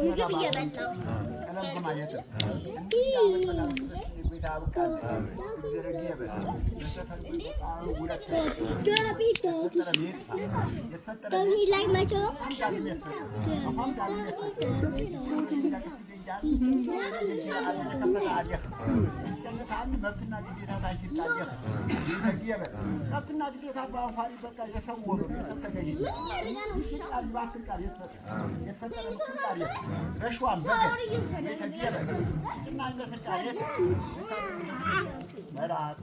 ምግብ እየበላሁ። Don't he like my joke? መብትና ግዴታ በአንኳሪ በቃ የሰው ወገን የሰው ተገዥነት ረሽዋን መራት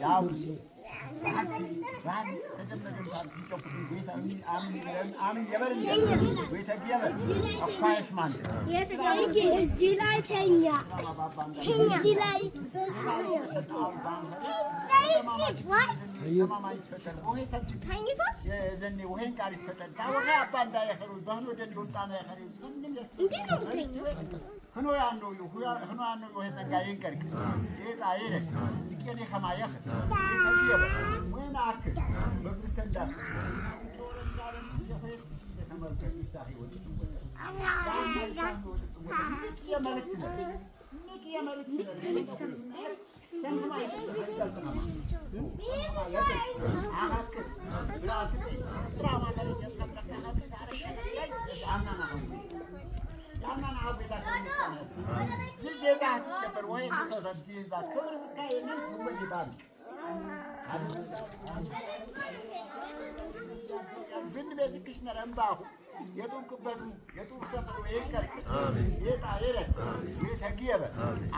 ያው እጅ ላይ ተኛ፣ እጅ ላይ ተኝቶ። እንዴት ነው የምተኛው?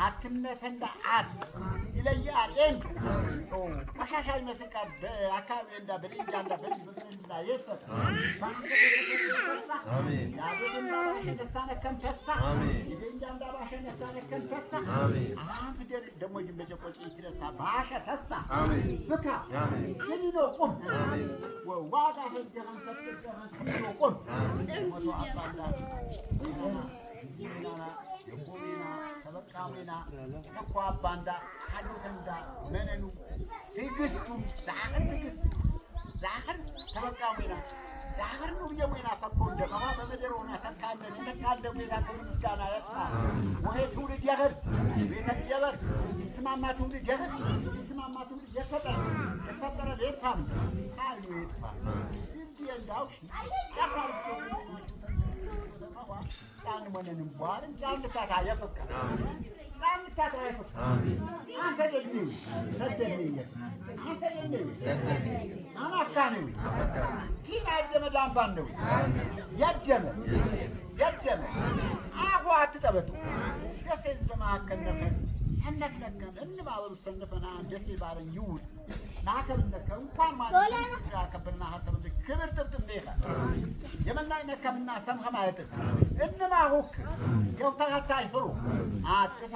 አትነተንዳ አት ይለያል ኤንዱ ቆሻሻ ይመስል ቃል በአካባቢ እንዳ በልጃ እንዳ በልጅ እንዳ የትፈታ ትግስቱ ዛህር ትግስቱ ዛህር ተበቃሙና ዛህር ነው የሙና ፈኮ እንደ ከማ በመደር ሆና ሰካለ ተካለ ሙና ክብር ምስጋና ያስማ ወይ ትውልድ ያህል ቤተ የበር ይስማማ ትውልድ ያህል ይስማማ ትውልድ የተፈጠረ የተፈጠረ ለይፋም ካሉ ይጥፋ እንዲ እንዳውሽ ያፋል ጫን ሞነንም ቧርን ጫን ልታታ የፍካ ጫን ልታታ የፍካ አንሰደኝ ሰደኝ አንሰደኝ አናካነው ቲና ያደመ ላምባን ነው ያደመ ያደመ አሁ አትጠበጡ ደሴ ህዝብ መካከል ነፈን ሰነፍ ለከም እንባበሩ ሰነፈና ደሴ ባረን ይውል ናከብ ነከ እንኳን ማለት ያከብርና ሐሰብ ክብር ጥብጥብ ነይኸ የመናይ ነከምና ሰምኸ ማለት እንማሁክ የውታታ ይፍሩ አጥፋ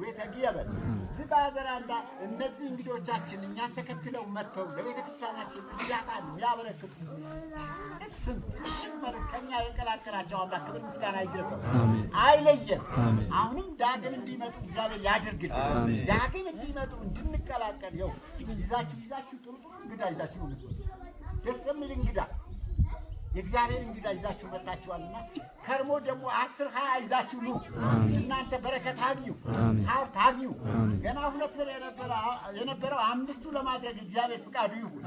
ወተጊየበል ዝባዘራንዳ እነዚህ እንግዶቻችን እኛን ተከትለው መጥተው ለቤተ ክርስቲያናችን እርዳታን የሚያበረክቱ ስም ከኛ የቀላቀላቸው አምላክ ክብር ምስጋና ይድረሰው፣ አይለየን። አሁንም ዳግም እንዲመጡ እግዚአብሔር ያድርግልን። ዳግም እንዲመጡ እንድንቀላቀል ይኸው ይዛችሁ ይዛችሁ ጥሩ ጥሩ እንግዳ ይዛችሁ ነው የምትወጡ። ደስ የሚል እንግዳ የእግዚአብሔር እንግዳ ይዛችሁ መጣችኋልና ከርሞ ደግሞ 10 20 ይዛችሁ ኑ። እናንተ በረከት አግኙ፣ ሀብት አግኙ። ገና ሁለት ብር የነበረው አምስቱ ለማድረግ እግዚአብሔር ፍቃዱ ይሁን።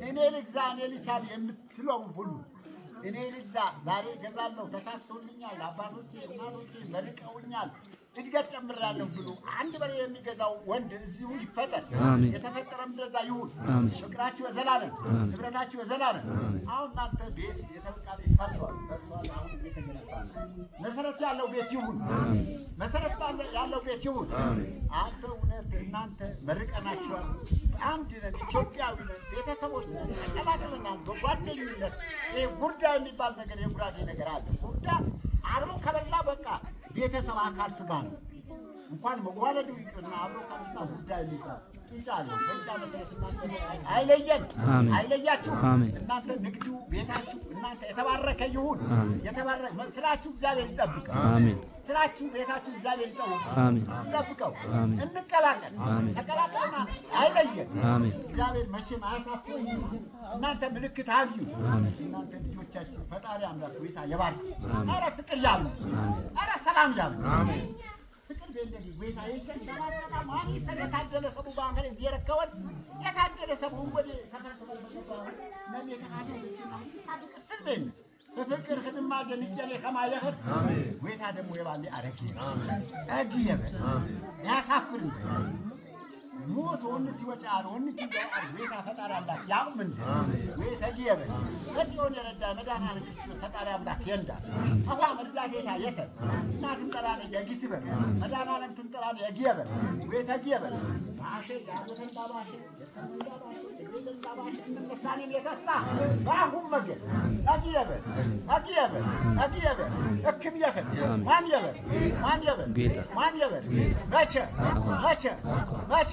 እኔ ልግዛ እኔ ልቻል የምትለውን ሁሉ እኔ ልግዛ ዛሬ እገዛለሁ፣ ተሳክቶልኛል፣ አባቶቼ እናቶቼ መርቀውኛል፣ እድገት ጨምራለሁ ብሎ አንድ በሬ የሚገዛው ወንድ እዚሁ ይፈጠር። የተፈጠረም እንደዛ ይሁን። ፍቅራችሁ የዘላለም፣ ህብረታችሁ የዘላለም። አሁን እናንተ ቤት የተበቃ ቤት ፈርሷል፣ ፈርሷል። አሁን እየተገነባ ነው። መሰረት ያለው ቤት ይሁን። መሰረት ያለው ቤት ይሁን። አንተ እውነት እናንተ መርቀናችኋል። አንድ ነን፣ ኢትዮጵያዊ ነን፣ ቤተሰቦች ነን፣ ተቀላቅለናል በጓደኝነት። ይሄ ጉርዳ የሚባል ነገር የጉራጌ ነገር አለ። ጉርዳ አብሮ ከበላ በቃ ቤተሰብ አካል ስጋ ነው። እንኳን መዋለዱ ይቅርና አብሮ ከበላ ጉርዳ የሚባል ኢጫ ነው። በኢጫ መሰረት እናንተ አይለየን፣ አሜን። አይለያችሁ። አሜን። እናንተ ንግዱ ቤታችሁ እናንተ የተባረከ ይሁን። አሜን። የተባረከ ስራችሁ እግዚአብሔር ይጠብቀው። አሜን። ስራችሁ ቤታችሁ እግዚአብሔር ይጠብቀው፣ አሜን። ይጠብቀው። አሜን። እንቀላቀል፣ አሜን። ተቀላቀልና አይለየን። አሜን። እግዚአብሔር መቼም አያሳፍረኝ። እናንተ ምልክት አግኙ። አሜን። እናንተ ልጆቻችን ፈጣሪ አምላክ ጌታ የባርክ። አሜን። ኧረ ፍቅር ያሉ፣ አሜን። ኧረ ሰላም ያሉ፣ ፍቅር ቤንደሊ ጌታ ይቸን ተማሰላ ማኒ ሰለ የታደለ ሰቡ ባንከለ የረከወን የታደለ ሰቡ ወደ ሰፈር ሰፈር በገባ ነም የተካተ ፍቅር ስልበኝ በፍቅር ህድማ ጀንጀኔ ከማየህር ጌታ ደግሞ የባለ አረጊ አጊ የበል ያሳፍር ሞት ወንቲ ወጫር ወንቲ ወጫር ጌታ ፈጣሪ አምላክ ያቁም እንደ ወይ ተጊየበ በጽዮን የረዳ መድኃኒዓለም ክርስቶስ ፈጣሪ አምላክ የንዳ አዋ መርዳ ጌታ የተ እናትን ጠራነ የጊትበ መድኃኒዓለም ትንጠራነ የጊየበ ወይ ተጊየበ ባሸ ያቦተን ባባሸ የተመንዳ ባሸ የቤተን ባባሸ እንመሳኔም የተሳ ባሁም መገ አጊየበ አጊየበ አጊየበ እክም የኸ ማን የበ ማን የበ ጌታ። ማን የበ መቼ መቼ መቼ